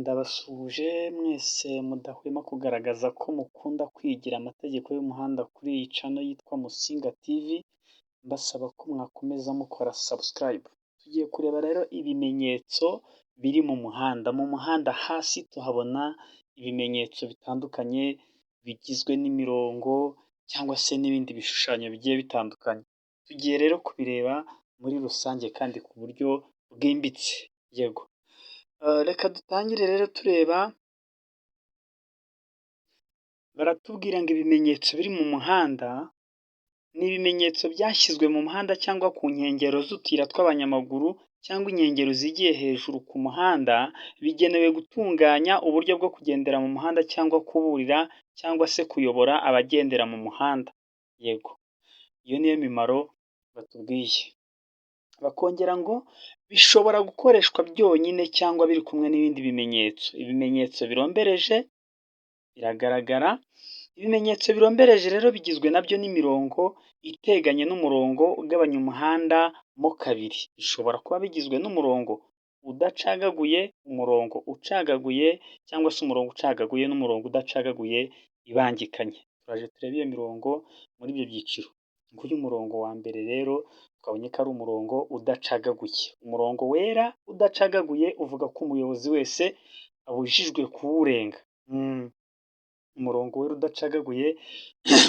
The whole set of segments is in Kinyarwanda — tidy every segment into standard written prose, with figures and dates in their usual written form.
Ndabasuhuje mwese mudahwema kugaragaza ko mukunda kwigira amategeko y'umuhanda kuri iyi channel yitwa Musinga TV, mbasaba ko mwakomeza mukora subscribe. Tugiye kureba rero ibimenyetso biri mu muhanda. Mu muhanda hasi tuhabona ibimenyetso bitandukanye bigizwe n'imirongo cyangwa se n'ibindi bishushanyo bigiye bitandukanye. Tugiye rero kubireba muri rusange kandi ku buryo bwimbitse. Yego. Reka dutangire rero tureba, baratubwira ngo ibimenyetso biri mu muhanda ni ibimenyetso byashyizwe mu muhanda cyangwa ku nkengero z'utuyira tw'abanyamaguru cyangwa inkengero zigiye hejuru ku muhanda, bigenewe gutunganya uburyo bwo kugendera mu muhanda cyangwa kuburira cyangwa se kuyobora abagendera mu muhanda. Yego, iyo niyo mimaro batubwiye. Bakongera ngo bishobora gukoreshwa byonyine cyangwa biri kumwe n'ibindi bimenyetso. Ibimenyetso birombereje biragaragara, ibimenyetso birombereje rero bigizwe nabyo n'imirongo iteganye n'umurongo ugabanya umuhanda mo kabiri. Bishobora kuba bigizwe n'umurongo udacagaguye, umurongo ucagaguye cyangwa se umurongo ucagaguye n'umurongo udacagaguye ibangikanye. Turaje turebe iyo mirongo muri ibyo byiciro. Nguyu umurongo wa mbere rero twabonye ko ari umurongo udacagaguye. Umurongo wera udacagaguye uvuga ko umuyobozi wese abujijwe kuwurenga. Umurongo wera udacagaguye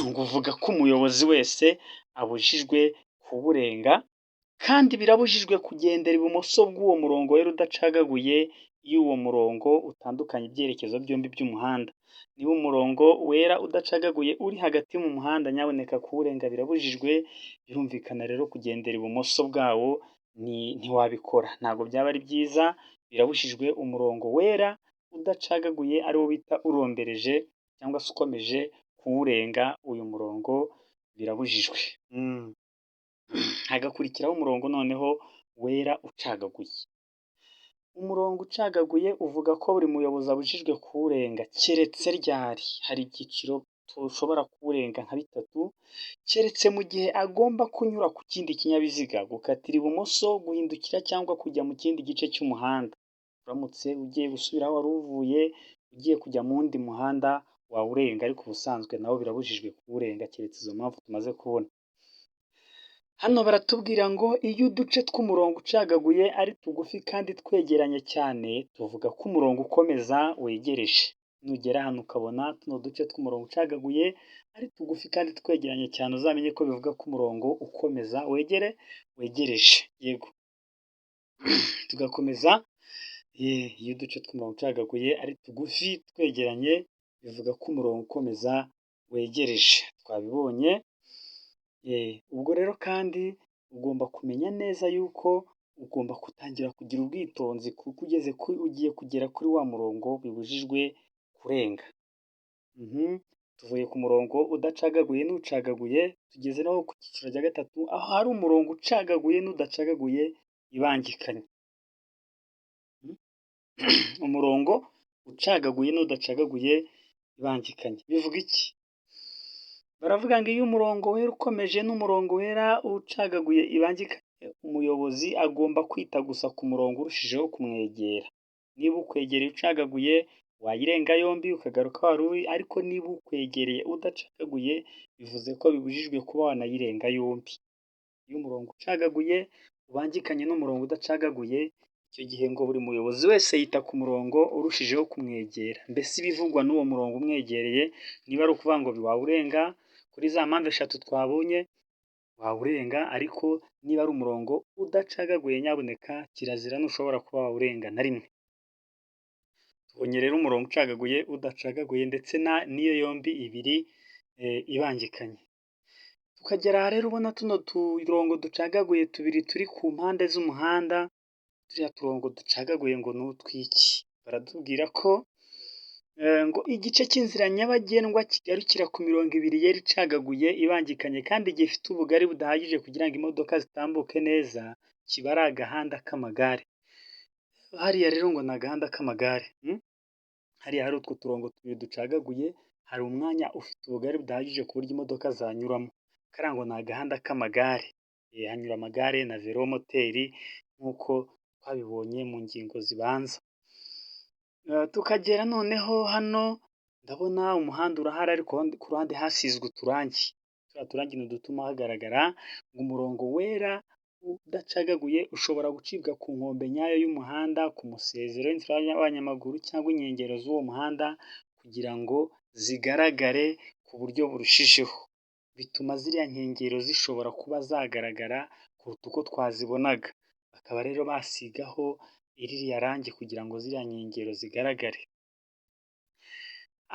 ngo uvuga ko umuyobozi wese abujijwe kuwurenga, kandi birabujijwe kugendera ibumoso bw'uwo murongo wera udacagaguye iyo uwo murongo utandukanya ibyerekezo byombi by'umuhanda. Niba umurongo wera udacagaguye uri hagati mu muhanda, nyabuneka kuwurenga birabujijwe, birumvikana rero kugendera ibumoso bwawo ntiwabikora, ntabwo byaba ari byiza, birabujijwe. Umurongo wera udacagaguye ariwo bita urombereje cyangwa se ukomeje kuwurenga, uyu murongo birabujijwe. Hagakurikiraho umurongo noneho wera ucagaguye. Umurongo ucagaguye uvuga ko buri muyobozi abujijwe kuwurenga keretse ryari? Hari ibyiciro tushobora kuwurenga nka bitatu, keretse mu gihe agomba kunyura ku kindi kinyabiziga, gukatira ibumoso, guhindukira cyangwa kujya mu kindi gice cy'umuhanda. Uramutse ugiye gusubira aho wari uvuye, ugiye kujya mu wundi muhanda wawurenga, ariko ubusanzwe nawo birabujijwe kuwurenga keretse izo mpamvu tumaze kubona. Hano baratubwira ngo iyo uduce tw'umurongo ucagaguye ari tugufi kandi twegeranye cyane, tuvuga ko umurongo ukomeza wegereje. Nugera hano ukabona tuno duce tw'umurongo ucagaguye ari tugufi kandi twegeranye cyane, uzamenye ko bivuga ko umurongo ukomeza wegereje. Yego. Tugakomeza, iyo uduce tw'umurongo ucagaguye ari tugufi twegeranye, bivuga ko umurongo ukomeza wegereje. Twabibonye. Ubwo rero kandi ugomba kumenya neza yuko ugomba gutangira kugira ubwitonzi kuko ugeze ugiye kugera kuri wa murongo bibujijwe kurenga. Tuvuye ku murongo udacagaguye n'ucagaguye, tugeze naho ku cyiciro cya gatatu, aho hari umurongo ucagaguye n'udacagaguye ibangikanye. Umurongo ucagaguye n'udacagaguye ibangikanye. Bivuga iki? Baravuga ngo iyo umurongo wera ukomeje n'umurongo wera ucagaguye ibangikanye, umuyobozi agomba kwita gusa ku murongo urushijeho kumwegera. Niba ukwegereye ucagaguye wayirenga yombi ukagaruka aho wari uri, ariko niba ukwegereye udacagaguye bivuze ko bibujijwe kuba wanayirenga yombi. Iyo umurongo ucagaguye ubangikanye n'umurongo udacagaguye, icyo gihe ngo buri muyobozi wese yita ku murongo urushijeho kumwegera. Mbese ibivugwa n'uwo murongo umwegereye, niba ari ukuvuga ngo wawurenga kuri za mpamvu eshatu twabonye, wawurenga, ariko niba ari umurongo udacagaguye nyabuneka kirazira ntushobora kuba wawurenga na rimwe. Tubonye rero umurongo ucagaguye, udacagaguye ndetse n'iyo yombi ibiri ibangikanye. Tukagera aha rero ubona tuno turongo ducagaguye tubiri turi ku mpande z'umuhanda, turiya turongo ducagaguye ngo ni utw'iki? Baratubwira ko ngo igice cy'inzira nyabagendwa kigarukira ku mirongo ibiri yera icagaguye ibangikanye kandi gifite ubugari budahagije kugira ngo imodoka zitambuke neza, kiba ari agahanda k'amagare. Hariya rero ngo ni agahanda k'amagare. Hariya hari utwo turongo tubiri ducagaguye, hari umwanya ufite ubugari budahagije ku buryo imodoka zanyuramo. Kariya ngo ni agahanda k'amagare. Hanyura amagare na velomoteri nk'uko twabibonye mu ngingo zibanza. Tukagera noneho hano ndabona umuhanda urahari, ariko ku ruhande hasizwe uturangi. Turiya turangi ni udutuma hagaragara. Ngo umurongo wera udacagaguye ushobora gucibwa ku nkombe nyayo y'umuhanda, ku musezero w'inzira y'abanyamaguru cyangwa inkengero z'uwo muhanda kugira ngo zigaragare ku buryo burushijeho. Bituma ziriya nkengero zishobora kuba zagaragara kuruta uko twazibonaga. Bakaba rero basigaho ririya rangi kugira ngo ziriya nkengero zigaragare.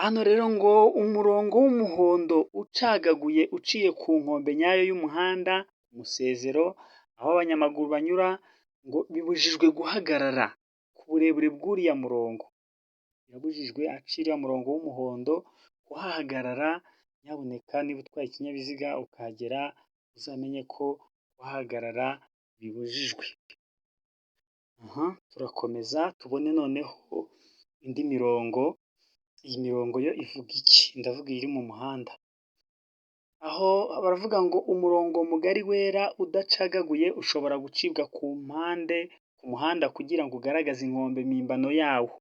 Hano rero ngo umurongo w'umuhondo ucagaguye uciye ku nkombe nyayo y'umuhanda, umusezero, aho abanyamaguru banyura, ngo bibujijwe guhagarara ku burebure bw'uriya murongo. Birabujijwe ahaciye uriya murongo w'umuhondo kuhahagarara, nyabuneka niba utwaye ikinyabiziga ukahagera uzamenye ko kuhahagarara bibujijwe. Aha turakomeza tubone noneho indi mirongo. Iyi mirongo yo ivuga iki? Ndavuga iri mu muhanda. Aho baravuga ngo umurongo mugari wera udacagaguye ushobora gucibwa ku mpande ku muhanda kugira ngo ugaragaze inkombe mpimbano yawo.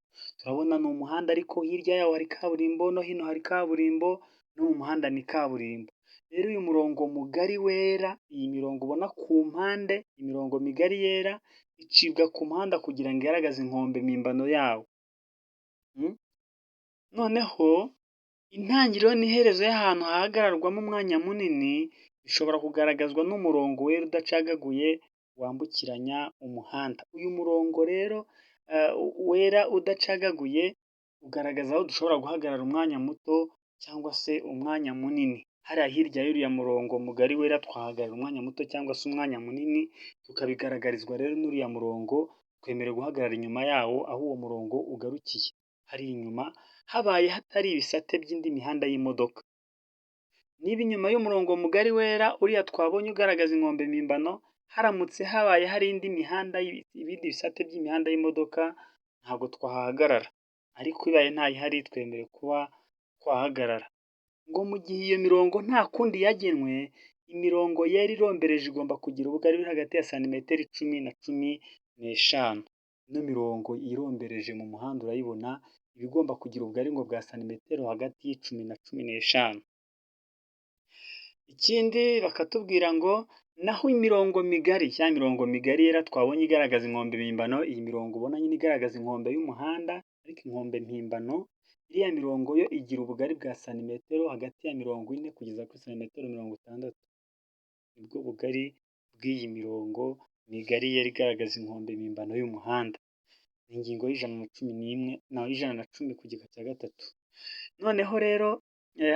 Turabona ni umuhanda, ariko hirya yawo hari kaburimbo, no hino hari kaburimbo, no mu muhanda ni kaburimbo. Rero uyu murongo mugari wera, iyi mirongo ubona ku mpande, imirongo migari yera icibwa ku muhanda kugira ngo igaragaze inkombe mpimbano yawo. Noneho intangiriro n'iherezo y'ahantu hahagararwamo umwanya munini bishobora kugaragazwa n'umurongo wera udacagaguye wambukiranya umuhanda. Uyu murongo rero wera udacagaguye ugaragaza aho dushobora guhagarara umwanya muto cyangwa se umwanya munini. Hariya hirya y'uriya murongo mugari wera twahagarara umwanya muto cyangwa se umwanya munini, tukabigaragarizwa rero n'uriya murongo. Twemerewe guhagarara inyuma yawo aho uwo murongo ugarukiye. Hari inyuma habaye hatari ibisate by'indi mihanda y'imodoka. Niba inyuma y'umurongo mugari wera uriya twabonye ugaragaza inkombe mpimbano, haramutse habaye hari indi mihanda, ibindi bisate by'imihanda y'imodoka, ntabwo twahagarara. Ariko ibaye ntayihari twemerewe kuba twahagarara. Ngo mu gihe iyo mirongo nta kundi yagenwe, imirongo yera irombereje igomba kugira ubugari buri hagati ya santimetero 10 na 15. Ino mirongo irombereje mu muhanda urayibona, iba igomba kugira ubugari ngo bwa santimetero hagati y'10 na 15. Ikindi bakatubwira ngo naho imirongo migari, ya mirongo migari yera twabonye igaragaza inkombe mpimbano, iyi mirongo ubona nyine igaragaza inkombe y'umuhanda, ariko inkombe mpimbano, iriya mirongo yo igira ubugari bwa santimetero hagati ya 40 kugeza kuri santimetero 60. Nibwo bugari bw'iyi mirongo migari yera igaragaza inkombe mpimbano y'umuhanda. Ni ingingo y'111 naho 110 ku gika cya gatatu. Noneho rero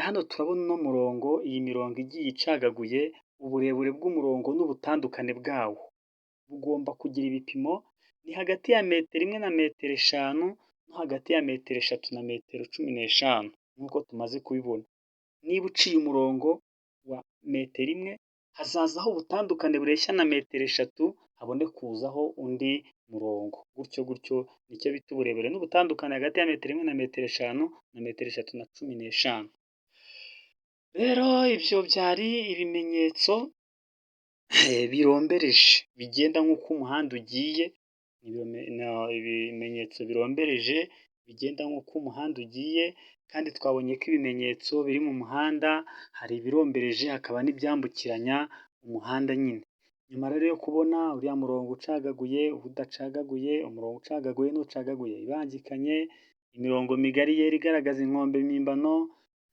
hano turabona uno murongo, iyi mirongo igiye icagaguye, uburebure bw'umurongo n'ubutandukane bwawo bugomba kugira ibipimo ni hagati ya metero 1 na metero 5 no hagati ya metero 3 na metero 15 nk'uko tumaze kubibona. Niba uciye umurongo wa metero 1, hazazaho ubutandukane bureshya na metero 3, habone kuzaho undi murongo, gutyo gutyo. Nicyo bita uburebure n'ubutandukane hagati ya metero 1 na metero 5 na metero 3 na 15. Rero ibyo byari ibimenyetso birombereje bigenda nk'uko umuhanda ugiye, ibimenyetso birombereje bigenda nk'uko umuhanda ugiye. Kandi twabonye ko ibimenyetso biri mu muhanda hari ibirombereje, hakaba n'ibyambukiranya umuhanda nyine. Nyuma rero yo kubona uriya murongo ucagaguye, udacagaguye, umurongo ucagaguye n'ucagaguye ibangikanye, imirongo migari yera igaragaza inkombe mpimbano,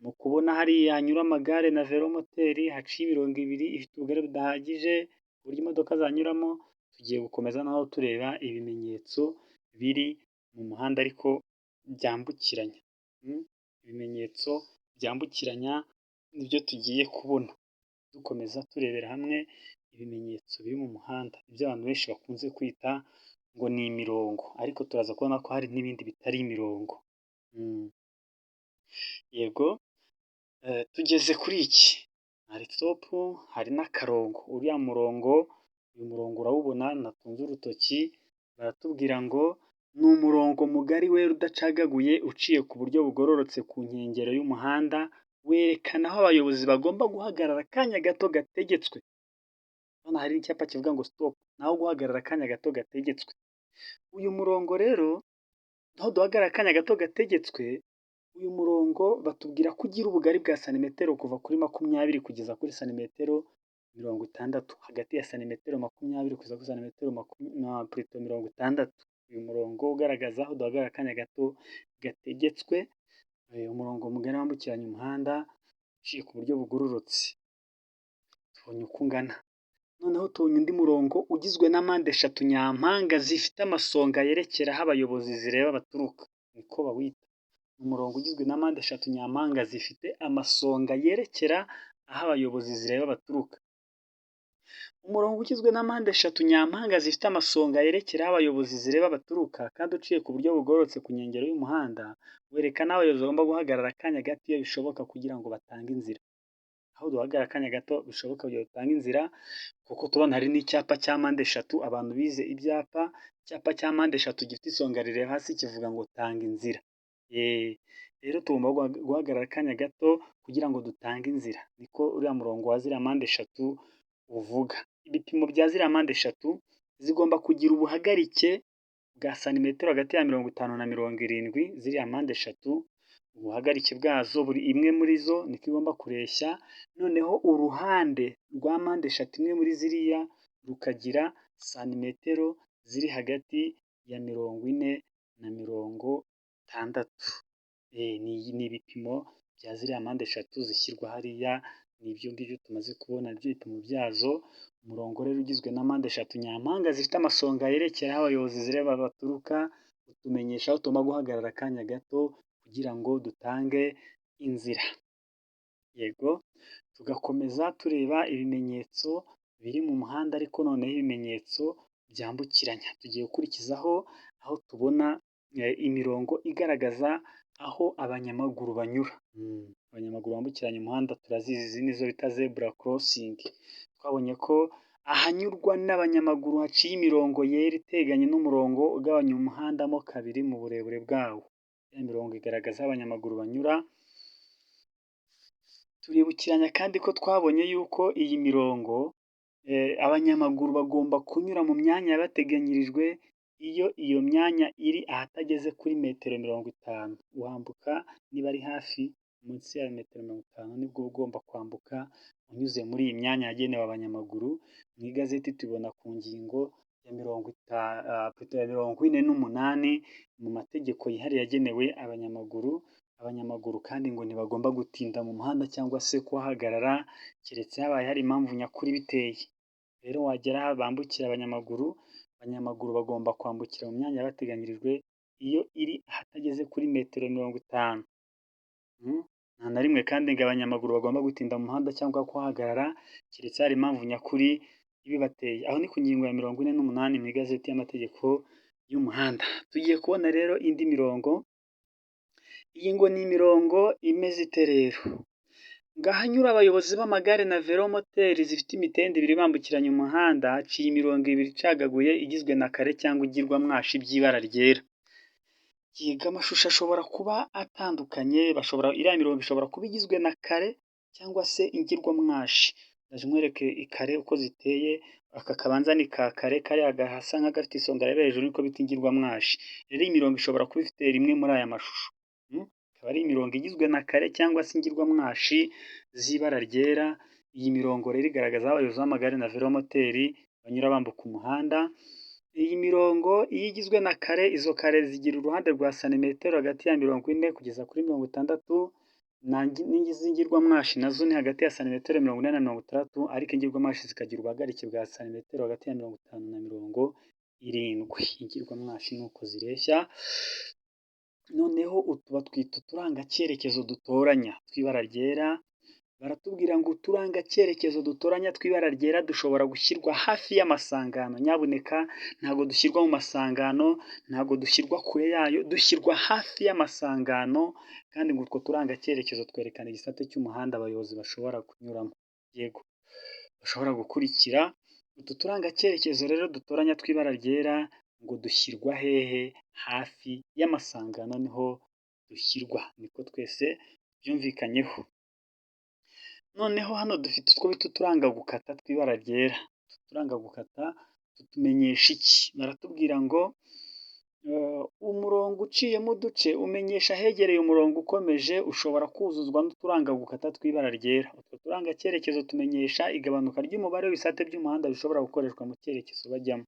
mu kubona hariya hanyura amagare na velomoteri haciye imirongo ibiri ifite ubugari budahagije ku buryo imodoka zanyuramo, tugiye gukomeza naho tureba ibimenyetso biri mu muhanda ariko byambukiranya. Ibimenyetso byambukiranya nibyo tugiye kubona. Dukomeza turebera hamwe ibimenyetso biri mu muhanda, ibyo abantu benshi bakunze kwita ngo ni imirongo, ariko turaza kubona ko hari n'ibindi bitari imirongo. Yego, tugeze kuri iki, hari stop, hari n'akarongo. Uriya murongo, uyu murongo urawubona natunze urutoki, baratubwira ngo ni umurongo mugari wera udacagaguye uciye ku buryo bugororotse ku nkengero y'umuhanda, werekana aho abayobozi bagomba guhagarara akanya gato gategetswe. Hano hari icyapa kivuga ngo stop, ni aho guhagarara akanya gato gategetswe. Uyu murongo rero Aho duhagarara akanya gato gategetswe, uyu murongo batubwira ko ugira ubugari bwa santimetero kuva kuri 20 kugeza kuri santimetero 60, hagati ya santimetero 20 kugeza kuri santimetero 60. Uyu murongo ugaragaza aho duhagarara akanya gato gategetswe, umurongo mugari wambukiranya umuhanda uciye ku buryo bugororotse, tubonye uko ungana. Noneho tubonye undi murongo ugizwe na mpande eshatu nyampanga zifite amasonga yerekera aho abayobozi zireba baturuka, niko bawita. Umurongo ugizwe na mpande eshatu nyampanga zifite amasonga yerekera aho abayobozi zireba baturuka. Umurongo ugizwe na mpande eshatu nyampanga zifite amasonga yerekera aho abayobozi zireba baturuka kandi uciye ku buryo bugororotse ku nkengero y'umuhanda, werekana aho abayobozi bagomba guhagarara akanya gato iyo bishoboka kugira ngo batange inzira. Aho duhagarara akanya gato bishoboka kugira ngo dutange inzira, kuko tubona hari n'icyapa cya mpande eshatu, abantu bize ibyapa, icyapa cya mpande eshatu gifite isonga rireba hasi kivuga ngo tanga inzira. Rero tugomba guhagarara akanya gato kugira ngo dutange inzira, niko uriya murongo wa ziriya mpande eshatu uvuga. Ibipimo bya ziriya mpande eshatu zigomba kugira ubuhagarike bwa santimetero hagati ya 50 na 70, ziriya mpande eshatu ubuhagarike bwazo buri imwe muri zo niko igomba kureshya, noneho uruhande rwa mpande eshatu imwe muri ziriya rukagira santimetero ziri hagati ya 40 na 60. Ni ibipimo bya ziriya mpande eshatu zishyirwa hariya, ni ibyo ngibyo tumaze kubona nibyo bipimo byazo. Umurongo rero ugizwe na mpande eshatu nyampanga zifite amasonga yerekera aho abayobozi zireba baturuka, utumenyesha aho tugomba guhagarara akanya gato kugira ngo dutange inzira. Yego, tugakomeza tureba ibimenyetso biri mu muhanda ariko noneho ibimenyetso byambukiranya. Tugiye gukurikizaho aho tubona imirongo igaragaza aho abanyamaguru banyura. Abanyamaguru bambukiranya umuhanda turazizi, izi nizo bita zebra crossing. Twabonye ko ahanyurwa n'abanyamaguru haciye imirongo yera iteganye n'umurongo ugabanya umuhanda mo kabiri mu burebure bwawo. Ya mirongo igaragaza aho abanyamaguru banyura. Turibukiranya kandi ko twabonye yuko iyi mirongo abanyamaguru bagomba kunyura mu myanya yabateganyirijwe iyo iyo myanya iri ahatageze kuri metero 50. Wambuka niba ari hafi munsi ya metero 50 nibwo uba ugomba kwambuka unyuze muri iyi myanya yagenewe abanyamaguru. Mu igazeti tubibona ku ngingo ya 48 mu mategeko yihariye yagenewe abanyamaguru. Abanyamaguru kandi ngo ntibagomba gutinda mu muhanda cyangwa se kuhahagarara keretse habaye hari impamvu nyakuri ibiteye. Rero wagera aho bambukira abanyamaguru, abanyamaguru bagomba kwambukira mu myanya yabateganyirijwe iyo iri ahatageze kuri metero 50. Nta na rimwe kandi ngo abanyamaguru bagomba gutinda mu muhanda cyangwa kuhahagarara keretse hari impamvu nyakuri ibibateye. Aho ni ku ngingo ya 48 mu igazeti y'amategeko y'umuhanda. Tugiye kubona rero indi mirongo. Iyi ngo ni imirongo imeze ite rero? Ngo ahanyura abayobozi b'amagare na velomoteri zifite imitende ibiri bambukiranya umuhanda, haciye imirongo ibiri icagaguye igizwe na kare cyangwa igirwamwashi by'ibara ryera. Yego, amashusho ashobora kuba atandukanye, bashobora iriya mirongo ishobora kuba igizwe na kare cyangwa se ingirwamwashi. Ndaje nkwereke ikare uko ziteye, aka kabanza ni ka kare, kariya gasa nk'agafite isonga rireba hejuru niko bita ingirwamwashi. Rero iyi mirongo ishobora kuba ifite rimwe muri aya mashusho. Ikaba ari imirongo igizwe na kare cyangwa se ingirwamwashi z'ibara ryera. Iyi mirongo rero igaragaza aho abayobozi b'amagare na velomoteri banyura bambuka umuhanda. Iyi mirongo iyo igizwe na kare, izo kare zigira uruhande rwa santimetero hagati ya 40 kugeza kuri 60, n'iz'ingirwamwashi nazo ni hagati ya santimetero 40 na 60, ariko ingirwamwashi zikagira ubuhagarike bwa santimetero hagati ya 50 na 70. Ingirwamwashi ni uko zireshya. Noneho utu batwita uturangacyerekezo dutoranya tw'ibara ryera. Baratubwira ngo uturangacyerekezo dutoranya tw'ibara ryera dushobora gushyirwa hafi y'amasangano. Nyabuneka ntabwo dushyirwa mu masangano, ntabwo dushyirwa kure yayo, dushyirwa hafi y'amasangano, kandi ngo utwo turangacyerekezo twerekana igisate cy'umuhanda abayobozi bashobora kunyuramo. Yego, bashobora gukurikira. Utu turangacyerekezo rero dutoranya tw'ibara ryera ngo dushyirwa hehe? Hafi y'amasangano niho dushyirwa, niko twese byumvikanyeho. Noneho hano dufite utwo bita uturanga gukata tw'ibara ryera. Utu turanga gukata tutumenyesha iki? Baratubwira ngo Umurongo uciyemo uduce umenyesha ahegereye umurongo ukomeje, ushobora kuzuzwa n'uturanga gukata tw'ibara ryera. Utwo turangacyerekezo tumenyesha igabanuka ry'umubare w'ibisate by'umuhanda bishobora gukoreshwa mu cyerekezo bajyamo.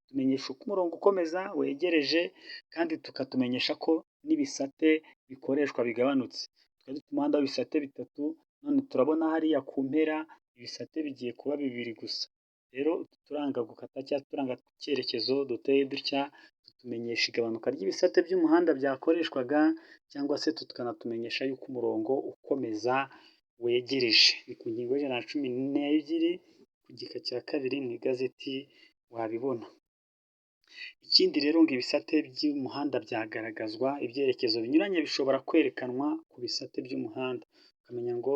Tumenyesha uko umurongo ukomeza wegereje, kandi tukatumenyesha ko n'ibisate bikoreshwa bigabanutse. Twari dufite umuhanda w'ibisate bitatu, none turabona hariya ku mpera ibisate bigiye kuba bibiri gusa. Rero utu turanga gukata cyangwa uturanga cyerekezo duteye dutya tutumenyesha igabanuka ry'ibisate by'umuhanda byakoreshwaga, cyangwa se tukanatumenyesha yuko umurongo ukomeza wegereje. Ni ku ngingo y'112 ku gika cya kabiri mu igazeti wabibona. Ikindi rero ngo ibisate by'umuhanda byagaragazwa, ibyerekezo binyuranye bishobora kwerekanwa ku bisate by'umuhanda. Ukamenya ngo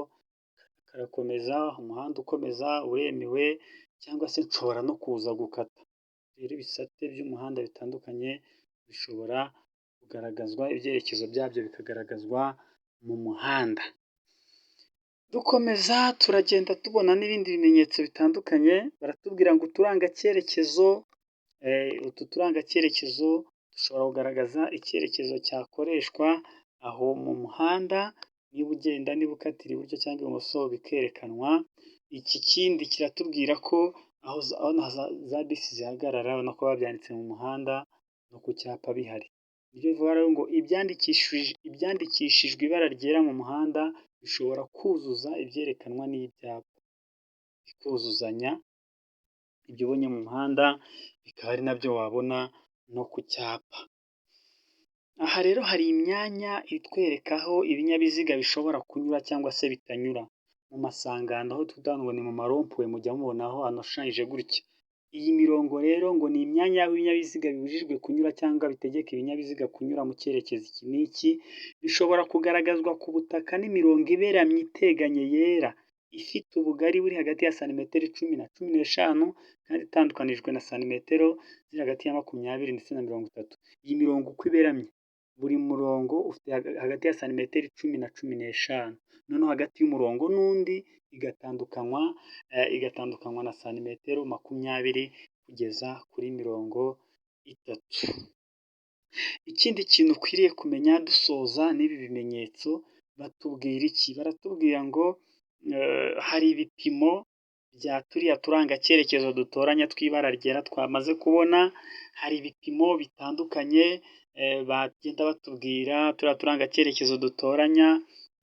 karakomeza, umuhanda ukomeza uremewe, cyangwa se nshobora no kuza gukata. Rero ibisate by'umuhanda bitandukanye bishobora kugaragazwa, ibyerekezo byabyo bikagaragazwa mu muhanda. Dukomeza turagenda tubona n'ibindi bimenyetso bitandukanye, baratubwira ngo uturangacyerekezo, utu turangacyerekezo dushobora kugaragaza icyerekezo cyakoreshwa aho mu muhanda, niba ugenda, niba ukatira iburyo cyangwa ibumoso bikerekanwa. Iki kindi kiratubwira ko aho za bisi zihagarara, urabona ko babyanditse mu muhanda no ku cyapa bihari. Nibyo bivuga rero ngo ibyandikishijwe ibara ryera mu muhanda bishobora kuzuza ibyerekanwa n'ibyapa, bikuzuzanya, ibyo ubonye mu muhanda bikaba ari nabyo wabona no ku cyapa. Aha rero hari imyanya itwereka aho ibinyabiziga bishobora kunyura cyangwa se bitanyura. Mu masangano aho twita ngo ni mu marompuwe, mujya mubona aho hantu hashushanyije gutya. Iyi mirongo rero ngo ni imyanya y'aho ibinyabiziga bibujijwe kunyura cyangwa bitegeka ibinyabiziga kunyura mu cyerekezo iki n'iki, bishobora kugaragazwa ku butaka n'imirongo iberamye iteganye yera, ifite ubugari buri hagati ya santimetero 10 na 15, kandi itandukanijwe na santimetero ziri hagati ya 20 ndetse na 30. Iyi mirongo uko iberamye, buri murongo ufite hagati ya santimetero 10 na 15, noneho hagati y'umurongo n'undi igatandukanywa na santimetero 20 kugeza kuri 30. Ikindi kintu ukwiriye kumenya dusoza n'ibi bimenyetso, batubwira iki? Baratubwira ngo hari ibipimo bya turiya turangacyerekezo dutoranya tw'ibara ryera twamaze kubona, hari ibipimo bitandukanye bagenda batubwira turiya turangacyerekezo dutoranya,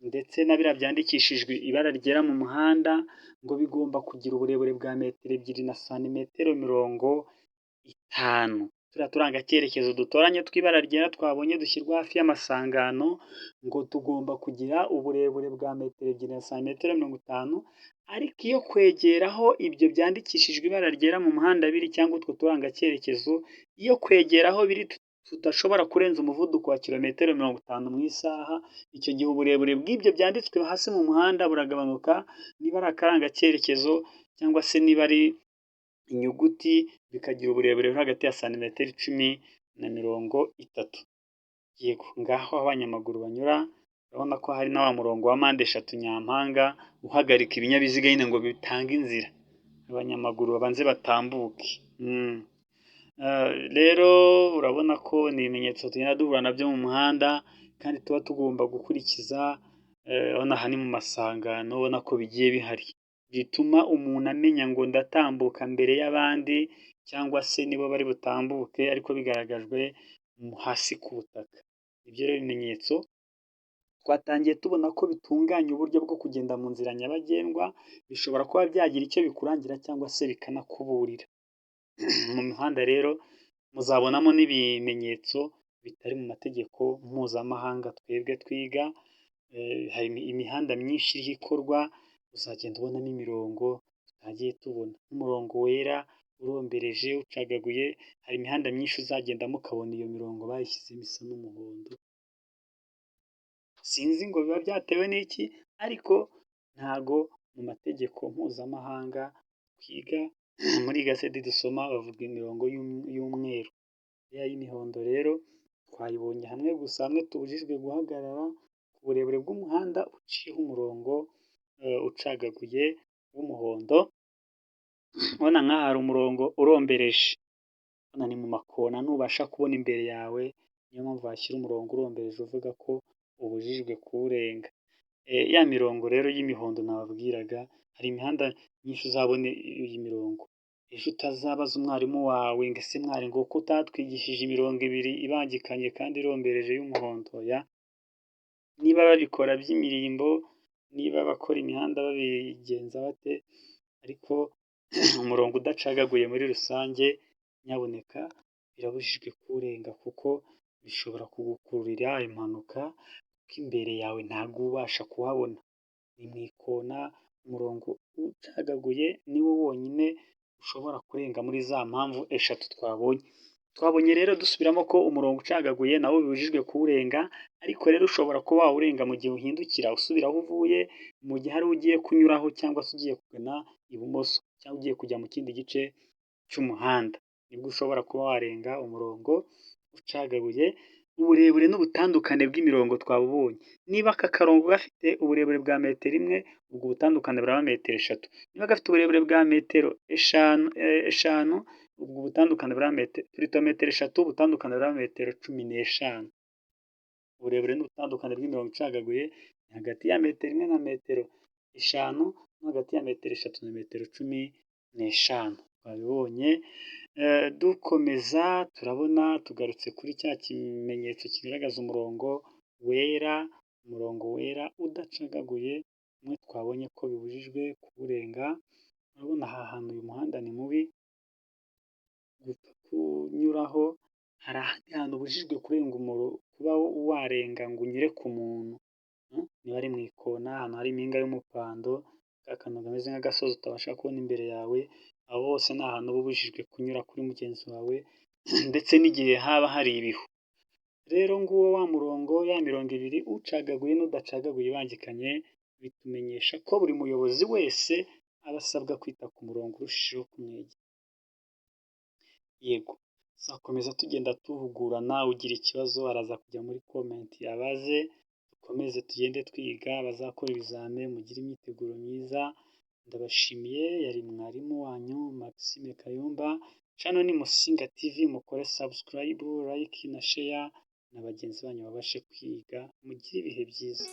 ndetse na biriya byandikishijwe ibara ryera mu muhanda, ngo bigomba kugira uburebure bwa metero 2 na santimetero 50. Turiya turangacyerekezo dutoranya tw'ibara ryera twabonye dushyirwa hafi y'amasangano, ngo tugomba kugira uburebure bwa metero 2 na santimetero 50, ariko iyo kwegeraho ibyo byandikishijwe ibara ryera mu muhanda biri cyangwa utwo turangacyerekezo, iyo kwegeraho biri tudashobora kurenza umuvuduko wa kilometero 50 mu isaha, icyo gihe uburebure bw'ibyo byanditswe hasi mu muhanda buragabanuka, niba ari akarangacyerekezo cyangwa se niba ari inyuguti, bikagira uburebure buri hagati ya santimetero 10 na 30. Yego, ngaho aho abanyamaguru banyura, urabona ko hari na wa murongo wa mpande eshatu nyampanga uhagarika ibinyabiziga nyine ngo bitange inzira, abanyamaguru babanze batambuke. Rero urabona ko ni ibimenyetso tugenda duhura nabyo mu muhanda, kandi tuba tugomba gukurikiza. Urabona aha ni mu masangano, ubona ko bigiye bihari, bituma umuntu amenya ngo ndatambuka mbere y'abandi, cyangwa se nibo bari butambuke, ariko bigaragajwe hasi ku butaka. Ibyo rero bimenyetso twatangiye tubona ko bitunganya uburyo bwo kugenda mu nzira nyabagendwa, bishobora kuba byagira icyo bikurangira cyangwa se bikanakuburira. Mu mihanda rero muzabonamo n'ibimenyetso bitari mu mategeko mpuzamahanga twebwe twiga, hari imihanda myinshi iriho ikorwa, uzagenda ubonamo imirongo tutagiye tubona, nk'umurongo wera urombereje ucagaguye, hari imihanda myinshi uzagendamo ukabona iyo mirongo bayishyizemo isa n'umuhondo. Sinzi ngo biba byatewe n'iki, ariko ntago mu mategeko mpuzamahanga twiga muri gaseti dusoma bavuga imirongo y'umweru. Iriya y'imihondo rero twayibonye hamwe gusa, hamwe tubujijwe guhagarara ku burebure bw'umuhanda uciyeho umurongo ucagaguye w'umuhondo, ubona nk'aha hari umurongo urombereje. Urabona ni mu makona ntubasha kubona imbere yawe, niyo mpamvu bashyira umurongo urombereje uvuga ko ubujijwe kuwurenga. Ya mirongo rero y'imihondo nababwiraga, hari imihanda myinshi uzabona iyi mirongo. Ejo utazabaza umwarimu wawe ngo ese mwari ngo ko utatwigishije imirongo ibiri ibangikanye kandi irombereje y'umuhondo, oya. Niba babikora by'imirimbo, niba abakora imihanda babigenza bate, ariko umurongo udacagaguye muri rusange, nyabuneka birabujijwe kuwurenga kuko bishobora kugukururira impanuka, kuko imbere yawe ntabwo uba ubasha kuhabona. Ni mu ikona, umurongo ucagaguye niwo wonyine ushobora kurenga muri za mpamvu eshatu twabonye. Twabonye rero dusubiramo ko umurongo ucagaguye nawo bibujijwe kuwurenga, ariko rero ushobora kuba wawurenga mu gihe uhindukira usubira aho uvuye, mu gihe hari ugiye kunyuraho cyangwa se ugiye kugana ibumoso cyangwa ugiye kujya mu kindi gice cy'umuhanda, nibwo ushobora kuba warenga umurongo ucagaguye. Uburebure n'ubutandukane bw'imirongo twabubonye. Niba aka karongo gafite uburebure bwa metero imwe, ubwo ubutandukane buraba metero eshatu. Niba gafite uburebure bwa metero eshanu, ubwo ubutandukane buraba metero eshatu, ubutandukane buraba metero 15. Uburebure n'ubutandukane bw'imirongo icagaguye ni hagati ya metero imwe na metero 5, no hagati ya metero 3 na metero 15. Twabibonye. Dukomeza turabona tugarutse kuri cya kimenyetso kigaragaza umurongo wera, umurongo wera udacagaguye, umwe twabonye ko bibujijwe kuwurenga. Urabona aha hantu uyu muhanda ni mubi gupfa kunyuraho, hari ahandi hantu ubujijwe kurenga kuba warenga ngo unyure ku muntu, niba ari mu ikona, ahantu hari impinga y'umupando, ka kantu kameze nk'agasozi utabasha kubona imbere yawe, aho hose ni ahantu uba ubujijwe kunyura kuri mugenzi wawe, ndetse n'igihe haba hari ibihu. Rero nguwo wa murongo, ya mirongo ibiri ucagaguye n'udacagaguye ibangikanye, bitumenyesha ko buri muyobozi wese aba asabwa kwita ku murongo urushijeho kumwegera. Yego, tuzakomeza tugenda duhugurana, ugira ikibazo araza kujya muri comment abaze, dukomeze tugende twiga, abazakora ibizame mugire imyiteguro myiza. Ndabashimiye, yari mwarimu wanyu Maxime Kayumba, channel ni Musinga TV, mukore subscribe, like na share, na bagenzi banyu babashe kwiga, mugire ibihe byiza.